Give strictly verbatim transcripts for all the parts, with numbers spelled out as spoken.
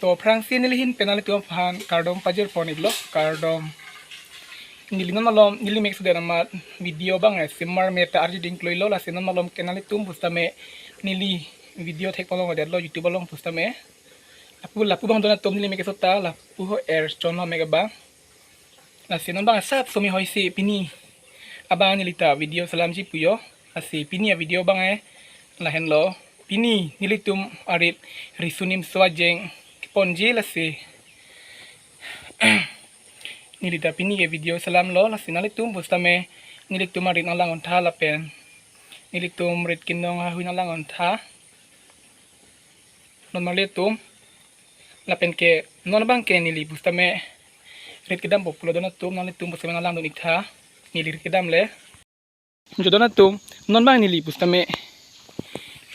To aphrangsi neli ahin pen nanglitum aphan kardom pajirpon iklo, kardom. Neli non malom, neli mek sudah nama video abang eh, simar meta arji ding kloilo, lasi non malom ke nanglitum pusitame neli video thek palong adetlo YouTube along pusitame. Lapu, lapu abang don atum neli mek sota, lapu ho er chonlo mek abang. Lasi non abang asap somi hoisi pini abang neli ta video selamji puyo. Lasi pini a video abang eh lahenlo. Pini nelitum arit Riso Nimso ajeng keponji lasi neli ta pini ke video selamlo. Lasi nanglitum pusitame nelitum arit nanglang-ontha lapen nelitum rit kinong ahui nanglang-ontha. Non marli atum. Lapen ke non abang ke neli pusitame rit kedampo pulo don atum, nanglitum pusitame nanglang dun iktha. Neli rit kedam le. Jo don atum, non abang neli pusitame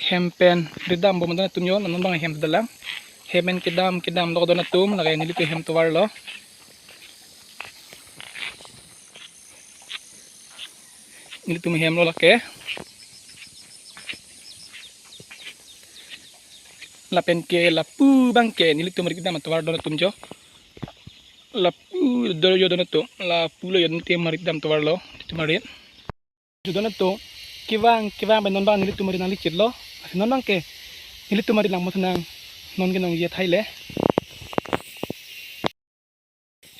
hem pen rit dambom don atum jo, non abang hem dalang. Hem pen kedam, kedam lo don atum, lake nelitum hem tovarlo. Nelitum hemlo lake. Lapen ke lapu abang ke nelitum rit kedam atovar don atum jo. Lapu do jo don atum, lapu lo jo nelitum rit dam tovarlo, nelitum arit. Jo don atum, kevang, kevang pen non abang nelitum arit nanglechitlo. Lasi non abang ke nelitum arit langpon sinang, non kenongji athai le.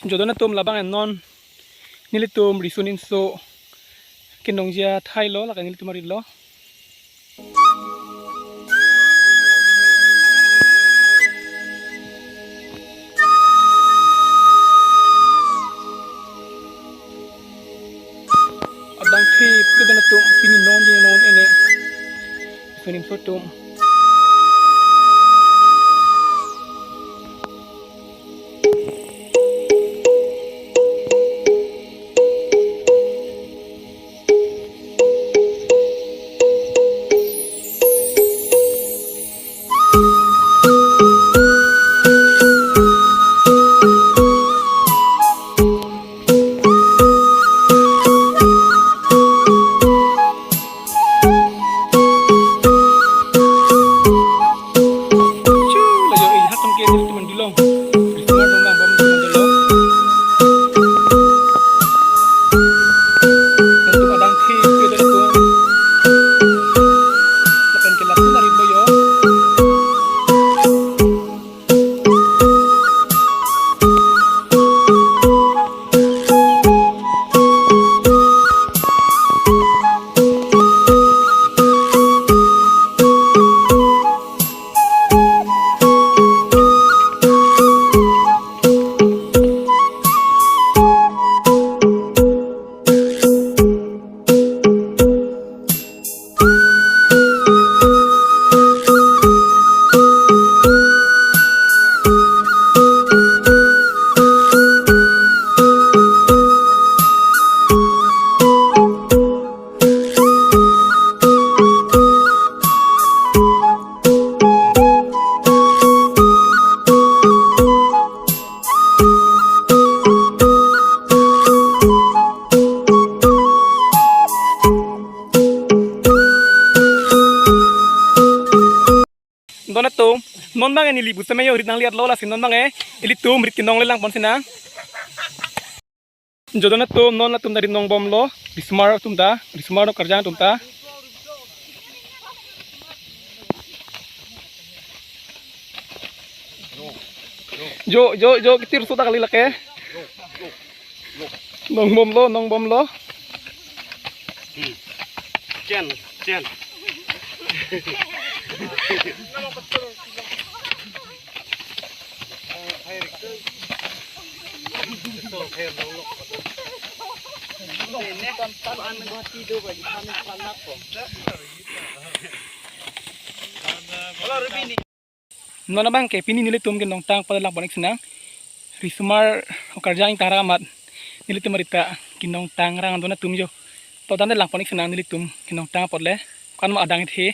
Jo don atum, labang eh non nelitum Riso Nimso kenongji athai lo, lake nelitum arit lo. Adang thip ke don atum, pini non, pini non ene. Riso Nimso atum. Chu, lajo, eh, hatum ke nelitum mandulong. Nelitum mandulong, bom nelitum mandulong. Nelitum adang thip ke nelitum. Lapen ke lapu nari lo jo. Don atum, non abang neli pusitame jo rit nangle-etlo, lasi non abang ilitum rit kinong le langpon sinang. Jo don atum, non latum ta rit nongbomlo, risomar atum ta, risomar no karjang atum ta. Jo, jo, jo, kitir suta kali lake. Nongbomlo, nongbomlo. Hmm. Chen, chen. Non abang ke pini nelitum kenongtang apot langpon-ik sinang. Risomar okarjang ingtang ra amat nelitum arita kenongtang rang don atum jo. To tangte langpon-ik sinang nelitum kenongtang apot le. Kan ma adang ithe.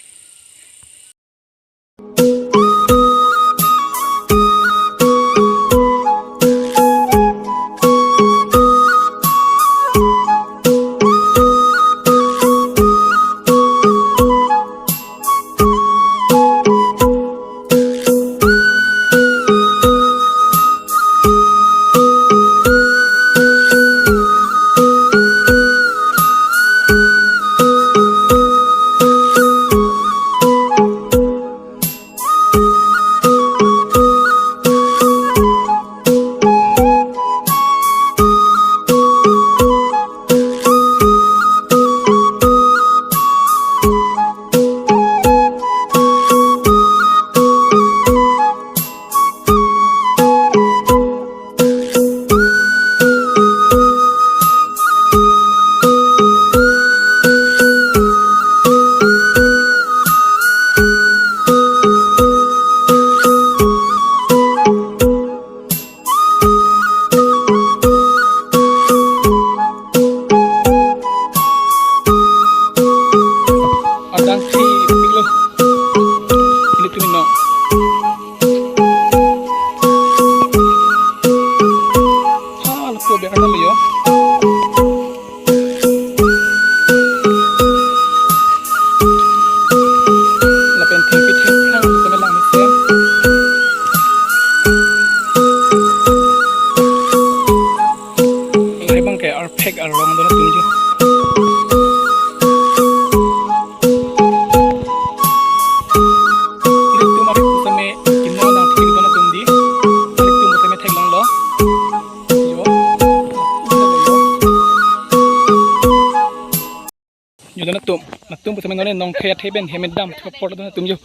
Nong the athe pen hem dam thapor do atum jo.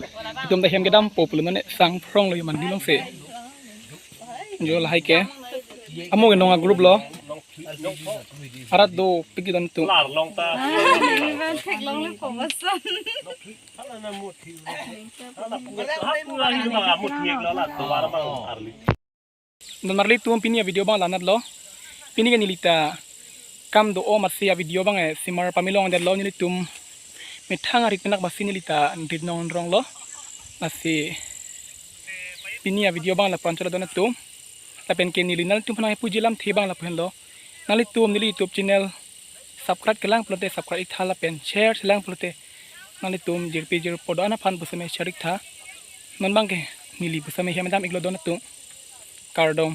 Itum ta hem kedampo pulo, non sang phrong lo man bilong se. Jo lahai ke. Amo ke nong a group lo. Arat do piki don tu. Lar long ta. Ah, nelimen theklongle po bason. Hala na mut hi. Hala pura hi ma mut hi lo la tovar bang arli. Don marli atum, pini a video bang la-anat lo. Pini ke neli ta kam do-o amatsi a video bang e simar pame longdet lo, nelitum methang arik penak basi neli ta drit nong rong lo. Lasi pini a video bang lapu-an cholo don atum. Lapen ke neli nanglitum aphan nangpuji alamthe bang lapu henlo. Nanglitum neli YouTube channel subscribe kelang pulote subscribe ik tha lapen share selang pulote nanglitum jirpi jirpo do-an aphan pusitame share ik tha. Non bang ke neli pusitame hem dam iklo don atum. Kardom.